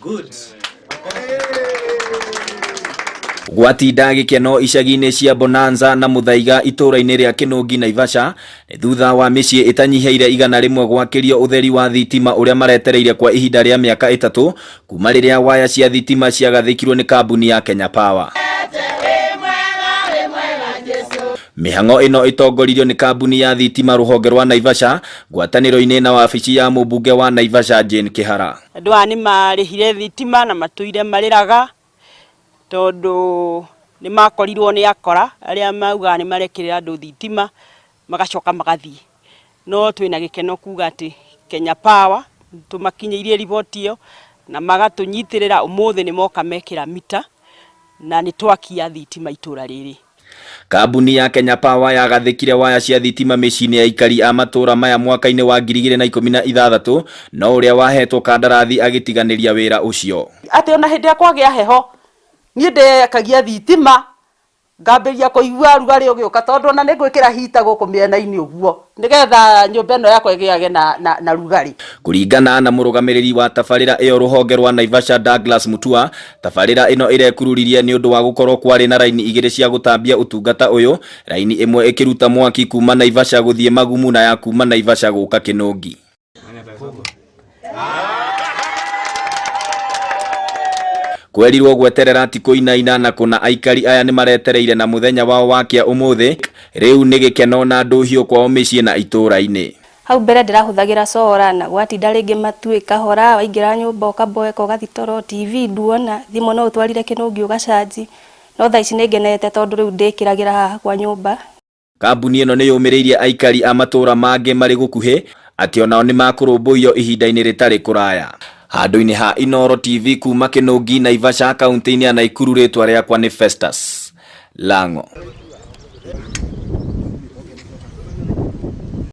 Good. Gwatinda gĩkeno icagi-inĩ cia Bonanza na Muthaiga itũũra-inĩ rĩa Kĩnũngi Naivasha nĩ thutha wa mĩciĩ ĩtanyihĩire 100 gwakĩrio ũtheri wa thitima ũrĩa maretereire kwa ihinda rĩa mĩaka ĩtatũ kuma rĩrĩa waya cia thitima ciagathĩkirwo nĩ kambuni ya Kenya Power. Mĩhang'o ĩno ĩtongoririo nĩ kambuni ya thitima rũhonge rwa Naivasha ngwatanĩro-inĩ na wabici ya mũmbunge wa Naivasha Jane Kĩhara. Andũ aya nĩ marĩhire thitima na matũire marĩraga tondũ nĩ makorirwo nĩ akora arĩa maugaga nĩ marekĩrĩra andũ thitima magacoka magathiĩ. No twĩna gĩkeno kuga atĩ Kenya Power tũmakinyĩirie riboti ĩyo na magatũnyitĩrĩra, ũmũthĩ nĩ moka mekĩra mita na nĩ twakia thitima itũra rĩrĩ. Kambuni ya Kenya Power yagathĩkire waya cia thitima mĩciĩ-inĩ ya aikari a matũũra maya mwaka-inĩ wa 2016 no ũrĩa wahetwo kandarathi agĩtiganĩria wĩra ũcio. Atĩ ona hĩndĩ ĩrĩa kwagĩa heho niĩ ndekagia thitima ngambĩrĩria kũigua rugarĩ ũgĩũka tondũ ona nĩ ngwĩkĩra hita gũkũ mĩena-inĩ ũguo nĩgetha nyũmba ĩno yakwa ĩgĩage na, na, na rugarĩ. Kũringana na mũrũgamĩrĩri wa tabarĩra ĩyo rũhonge rwa Naivasha Douglas Mutua, tabarĩra ĩno ĩrekururirie nĩ ũndũ wa gũkorwo kwarĩ na raini igĩrĩ cia gũtambia ũtungata ũyũ, raini ĩmwe ĩkĩruta mwaki kuma Naivasha gũthiĩ Magumu na ya kuma Naivasha gũka Kĩnũngi. Kwerirwo gweterera ti kũinaina na kũna aikari aya nĩ maretereire na mũthenya wao wakĩa ũmũthĩ, rĩu nĩ gĩkeno na ndũhiũ kwao mĩciĩ na itũũra-inĩ. Hau mbere ndĩrahũthagĩra solar na gwatinda rĩngĩ matu ĩkahora, waingĩra nyũmba ũkaboeka ũgathiĩ toro, TV nduona, thimũ no ũtwarire kĩnũngi ũgacanji, no thaa ici nĩ ngenete tondũ rĩu ndĩkĩragĩra haha kwa nyũmba. Kambuni ĩno nĩ yũmĩrĩirie aikari a matũũra mangĩ marĩ gũkuhĩ atĩ onao nĩ makũrũmbũiyo ihinda-inĩ rĩtarĩ kũraya. Handũ-inĩ ha Inooro TV kuma Kĩnũngi, Naivasha, kaunti-inĩ ya Naikuru, rĩtwa rĩakwa nĩ Festus Lang'o.